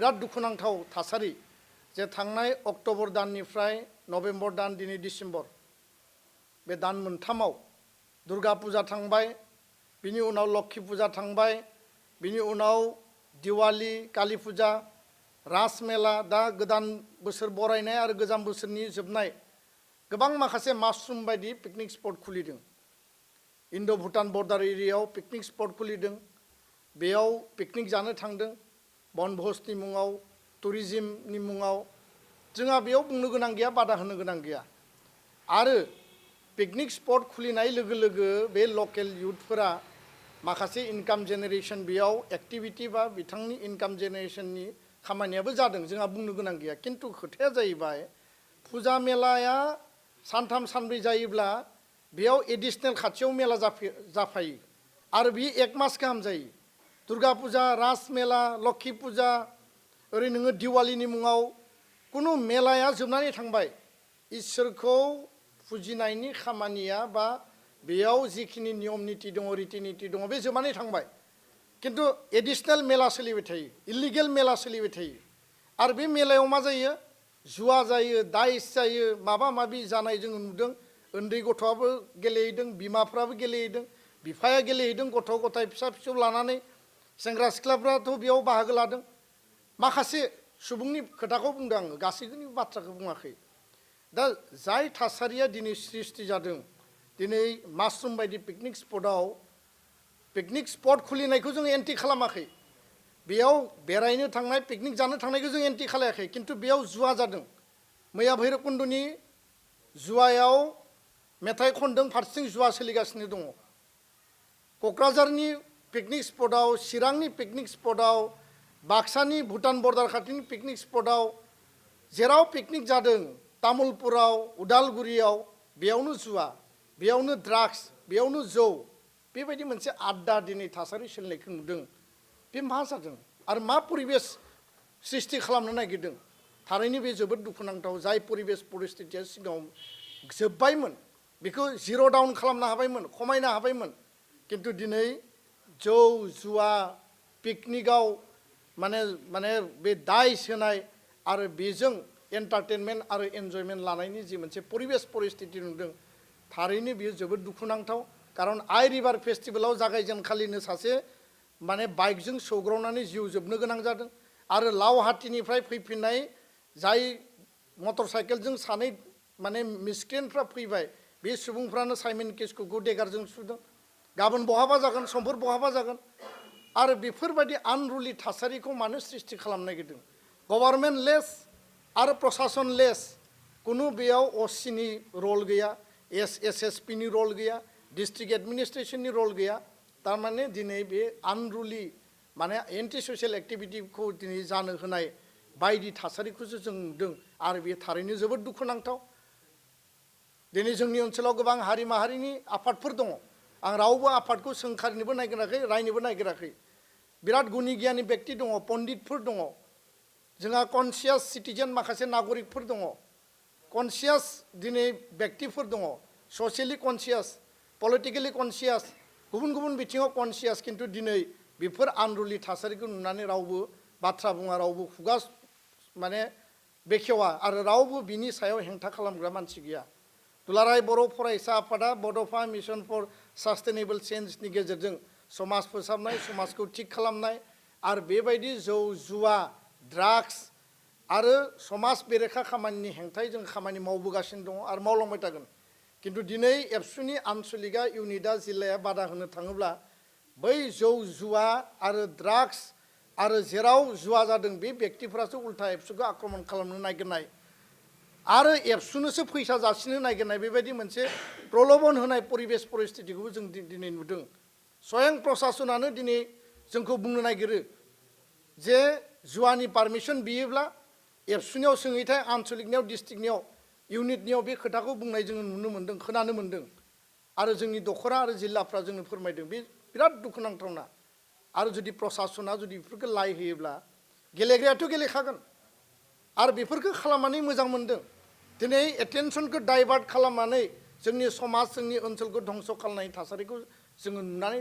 बिराद दुखुनांथाव थासारि जे थांनाय अक्ट'बर दाननिफ्राय नभेम्बर दान दिनै डिसेम्बर बे दान मोनथामाव दुर्गा पुजा थांबाय, बिनि उनाव लक्षी पुजा थांबाय, बिनि उनाव दिवाली, काली पुजा, रास मेला, दा गोदान बोसोर बरायनाय आरो गोजाम बोसोरनि जोबनाय गोबां माखासे मासरुम बायदि पिकनिक स्पट खुलिदों। इन्ड' भुटान बर्डार एरियायाव पिकनिक स्पट खुलिदों, बेयाव पिकनिक जानो थांदों बनभोजनि मुङाव, टुरिज्मनि मुङाव। जोंहा बेयाव बुंनो गोनां गैया, बादा होनो गोनां गैया। आरो पिकनिक स्पट खुलिनाय लोगो लोगो बे लकेल युथफोरा माखासे इनकाम जेनेरेशन बेयाव एक्टिभिटी बा बिथांनि इनकाम जेनेरेशननि खामानियाबो जादों, जोंहा बुंनो गोनां गैया। किन्तु खोथाया जाहैबाय फुजा मेलाया सानथाम सानब्रै जायोब्ला बेयाव एडिशनेल खाथियाव मेला जाफायो आरो बियो 1 मास गाहाम जायो। दुर्गा पुजा, रास मेला, लक्षी पुजा, ओरै नोङो दिवालीनि मुङाव कुनु मेलाया जोबनानै थांबाय। इसोरखौ फुजिनायनि खामानिया बा बेयाव जिखिनि नियम निति दङ, रिति निति दङ, बे जोबनानै थांबाय। किन्तु एडिशनेल मेला सोलिबाय थायो, इलिगेल मेला सोलिबाय थायो। आरो बे मेलायाव मा जायो? जुवा जायो, दाइस जायो, माबा माबि जानाय जों नुदों। उन्दै गथ'आबो गेलेहैदों, बिमाफ्राबो गेलेहैदों, बिफाया गेलेहैदों, गथ' गथाय फिसा फिसौ लानानै सेंग्रा सिख्लाफ्राथ' बेयाव बाहागो लादों। माखासे सुबुंनि खोथाखौ बुंदों आङो, गासैनि बाथ्राखौ बुङाखै। दा जाय थासारिया दिनै सृष्टि जादों, दिनै मासरुम बायदि पिकनिक स्पट खुलिनायखौ जों एन्टि खालामाखै, बेयाव बेरायनो थांनाय, पिकनिक जानो थांनायखौ जों एन्टि खालायाखै। किन्तु बेयाव जुवा जादों। मैया भैरबकुन्दनि जुवायाव मेथाइ खनदों, फारसेथिं जुवा सोलिगासिनो दङ। क'क्राझारनि पिकनिक स्पटआव, चिरांनि पिकनिक स्पटआव, बाक्सानि भुटान बर्डार खाथिनि पिकनिक स्पटआव, जेराव पिकनिक जादों, तामुलपुराव, उदालगुरियाव, बेयावनो जुवा, बेयावनो ड्राग्स, बेयावनो जौ, बेबायदि मोनसे आड्डा दिनै थासारि सोलिनायखौ नुदों। बे मा जादों आरो मा परिबेस सृष्टि खालामनो नागिरदों? थारैनो बे जोबोद दुखुनांथाव। जाय परिबेस परिस्थितिया सिगाङाव जोब्बायमोन, बेखौ जिर' डाउन खालामनो हाबायमोन, खमायनो हाबायमोन। किन्तु दिनै जौ जुवा पिकनिकआव माने बे दाइस होनाय आरो बेजों एन्टारटेनमेन्ट आरो एन्जयमेन्ट लानायनि जि मोनसे परिबेस परिस्थिति नुदों, थारैनो बियो जोबोद दुखुनांथाव। खारन आइ रिभार फेस्टिभेलाव जागायजेनखालिनो सासे बाइकजों सौग्रावनानै जिउ जोबनो गोनां जादों। आरो लावहाटीनिफ्राय फैफिननाय जाय मटर साइकेलजों सानै मिसक्रेन्टफ्रा फैबाय, बे सुबुंफ्रानो साइमन किस्कुखौ देगारजों सुदों। गाबोन बहाबा जागोन, समफोर बहाबा जागोन। आरो बेफोरबायदि आनरुलि थासारिखौ मानो सृष्टि खालामनो नागिरदों? गभर्नमेन्ट लेस आरो प्रशासन लेस, कुनु बेयाव असिनि रल गैया, एसएसपि नि रल गैया, डिस्ट्रिक्ट एडमिनिस्ट्रेशननि रल गैया। तारमाने दिनै बे आनरुलि एन्टि ससियेल एक्टिभिटिखौ दिनै जानो होनाय बायदि थासारिखौसो जों नुदों। आरो बेयो थारैनो जोबोद दुखुनांथाव। दिनै जोंनि ओनसोलाव गोबां हारि माहारिनि आफादफोर दङ। आं रावबो आफादखौ सोंखारिनोबो नागिराखै, रायनोबो नागिराखै। बिराद गुनि गियानि बेक्ति दङ, पण्डितफोर दङ। जोंहा कनसियास सिटिजेन माखासे नागरिकफोर दङ, कनसियास दिनै बेक्तिफोर दङ, ससियेलि कनसियास, पलिटिकेलि कनसियास, गुबुन गुबुन बिथिङाव कनसियास। किन्तु दिनै बेफोर आनरुलि थासारिखौ नुनानै रावबो बाथ्रा बुङा, रावबो खुगा बेखेवा आरो रावबो बिनि सायाव हेंथा खालामग्रा मानसि गैया। दुलाराय बर' फरायसा आफादा बड'फा मिशन फर सास्टेनेबल चेन्जनि गेजेरजों समाज फोसाबनाय, समाजखौ थिग खालामनाय आरो बेबायदि जौ जुवा, ड्राग्स आरो समाज बेरेखा खामानिनि हेंथायै जों खामानि मावबोगासिनो दङ आरो मावलांबाय थागोन। किन्तु दिनै एबसुनि आनसलिका इउनिटआ जिल्लाया बादा होनो थाङोब्ला बै जौ जुवा आरो ड्राग्स आरो जेराव जुवा जादों बे बेक्तिफोरासो उल्था एबसुखौ आक्रमण खालामनो नागिरनाय आरो एबसुनोसो फैसा जासिनो नागिरनाय, बेबायदि मोनसे प्रलोभन होनाय परिबेस परिस्थितिखौबो जों दिनै नुदों। स्वयं प्रशासनानो दिनै जोंखौ बुंनो नागिरो जे जुवानि पारमिसन बियोब्ला एबसुनियाव सोङैथाय आनसलिकनियाव, डिस्ट्रिक्टनियाव, इउनिटनियाव बे खोथाखौ बुंनाय जोङो नुनो मोन्दों, खोनानो मोन्दों। आरो जोंनि दखरा आरो जिल्लाफ्रा जोंनो फोरमायदों। बे बिराद दुखुनांथावना। आरो जुदि प्रशासना जुदि बेफोरखौ लाय होयोब्ला गेलेग्रायाथ' गेलेखागोन। आरो बेफोरखौ खालामनानै मोजां मोन्दों। दिनै एटेनसनखौ डाइभार्ट खालामनानै जोंनि समाज, जोंनि ओनसोलखौ धंस' खालामनाय थासारिखौ जोङो नुनानै